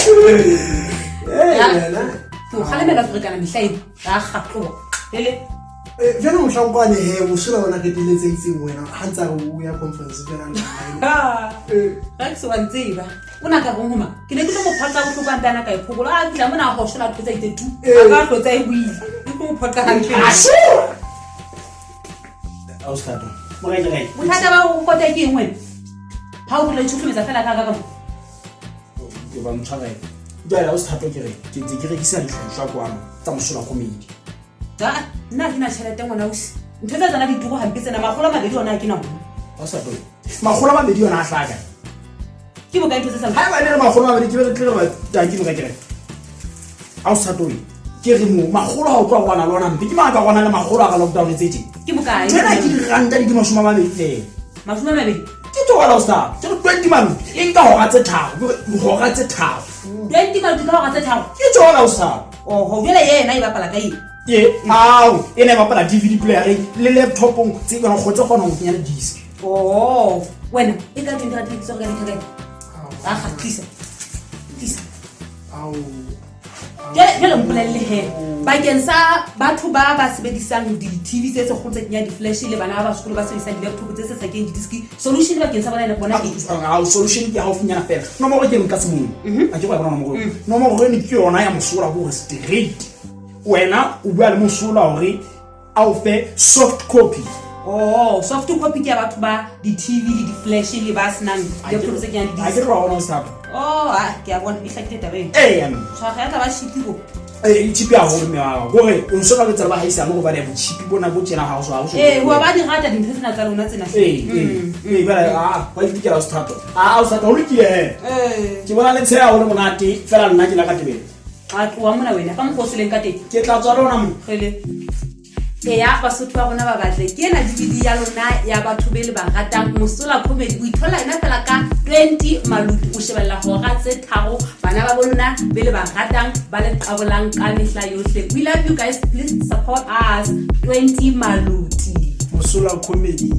Ke o kgalemela ferekana mehla eno a kgatloa ele. Jale mohlankwane he mosola ona qeteletse itseng wena ga ntse a re o ya conference fela. Ga ke se wa ntseba o na ka reng goma ke ne ke tlo mo phoqa botlhoko a ntana ka e phokola a fitlha mona a goshola tlotsa itse tu a ka tlotsa e buile ke tlo mo phoqa gantle. Bothata ba go kota ke eng wena ga o dula itshotlhometsa fela ka ka mo? Ke ba motshwarela jale o sethato ke re ke ntse ke rekisa ditlhagiswa kwano tsa mosola comedy. Aa, nna ga ke na tšhelete ngwana ausi, ntho tsa tsona ditoro gampe tsena, 200 ona a ke na ona. 200 yona a tlaka. Ke bokae ntho tse sa? Ga e bane le 200 ke be re tle re ba tanki moka ke re a o satoe ke re mo makgolo ga o tloa go ana le ona mpe ke maaka gona le makgolo a ga lockdown tse teng. Ke bokae? Tsena ke diranta di ke 20 fela. 20? Ke tsogela o sa ke re 20 maluti e nka hora tse tharo, ke re hora tse tharo. 20 maluti ka hora tse tharo? Ke tsogela o sa. Oho, jale yena e bapala ka eng? Ke ao e ne e bapala DVD playereng le laptopong tse kona go tse kgona go kenya le disc. Oh, wena e ka 20 rand ke tsoga ka aga tlisa tlisa. Jale mpolelele he, bakeng sa batho ba ba sebedisang di-TV tse tse kgolo tse kenya di-flash le bana ba ba sekolo ba sebedisang di-laptop tse se sa keng di-disk, solution bakeng sa bona ene bona ke? Ao, solution ke gaufinyana fela, nomoro ke nka semong a ke go ya bona nomoro. Nomoro ene ke yona ya mosola gore straight wena o bua le mosola gore a o fe soft copy. Oh, soft copy ke ya batho ba di-TV le di-flash le ba senang laptop tse kenyang A ke di-disk. Re wa bona o sapa. Oh, a ke a bona, e hlakile taba eno. Ee. Tshwaga ya tla ba shipi bo. Ee, e chipi haholo mme wa kore o nso ka letsela ba gaisane gobane bochipi bona bo tjena ga o so ga o so. Ee, hoa ba di rata dintho tsena tsa lona tsena. Ee, bjale a wa itikela o sethato a o sethato go lokile he. Ee. Ke bona le tsheya go le monate fela nna ke la ka tebele. A tloa mona wena ka mokgwa o seleng ka teng. Ke tla tswa le ona mo. Kgele eya, Basotho ba rona ba batle, ke ena DVD ya lona ya batho be le ba ratang Mosola Comedy. O ithola yona fela ka 20 maluti, o shebella hora tse tharo bana ba bo lona be le ba ratang ba le qabolang ka mehla yohle. We love you guys, please support us. 20 maluti. Mosola Comedy.